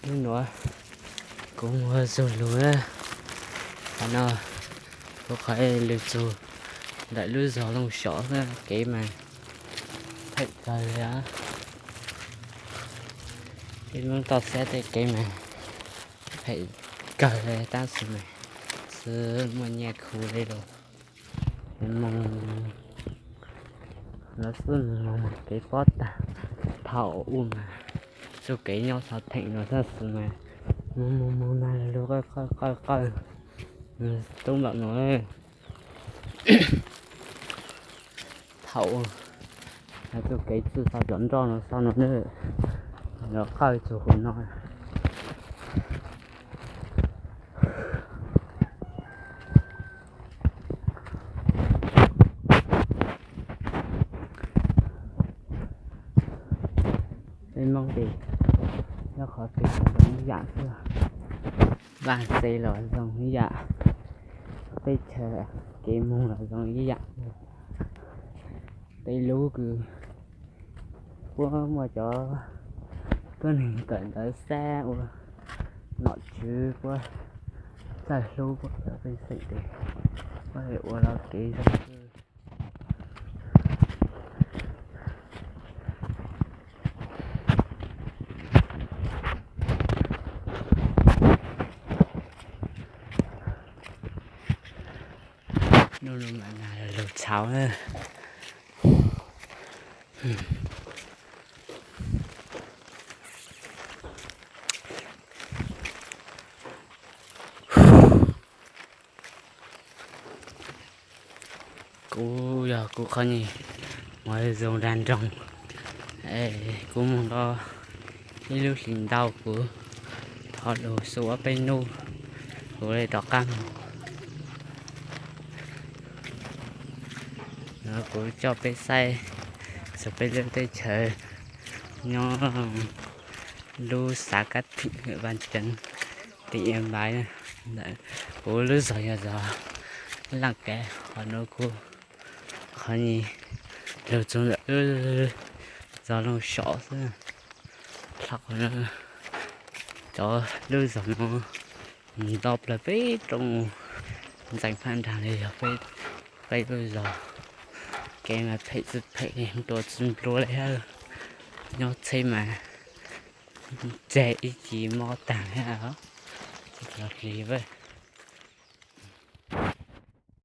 Hnub no kuv mus zuj lug, qhov no kuv qhov lug txug ntawm lub zog Looj Sov xwb, kev mas phem kawg li os. Peb Hmoob toj siab tej kev mas phem kawg li, tab sis mas xwb muaj nyiaj khu li lawm. Moog, lawv xwb moog kev pob tag, thaum ub mas txuj kev nyob xov theem no tab sis mas moog moog moog mas lug qawj qawj qawj, tub npaum no. Thaum txuj kev txwj xov cov nroj no xwb no, lug qawj txug huv no. Peb Moob tes nyob qhov twg los zoo ib yam xwb, vaj tsev los zoo ib yam, teb chaws kev moog los zoo ib yam. Tej lub kws puab muaj cov tuab neeg kawm ntawv xab ua nom tswv puab txawj hlub puab cov pej xeem tes puab ua los kev zoo. Nub nua mas lug txhauv na. Kuv yog kuv qhov nyuag zoo dag nroog, kuv moog nto ib lub hlis ntau kuv thov lug xu ob peb nub kuv le rov qab moog. Kuv coj peb saib txug peb lub teb chaws nyob lub xav Kab Thim, Vaj Ceev, tỉnh Yên Bái. Kuv lub zog yog zog Laj Kav, qhov nuav kuv qhov nyuag lug txug ntawm zog Looj Sov xwb. Dlhau cov lub zog nuav nto plawg peb roob ntxeev phab nraag le yog peb lub zog. Kev mas phem tsi phem, ntua tsi nplua le hab, nyob tsheb mas tseg ib ce mob taag le hab.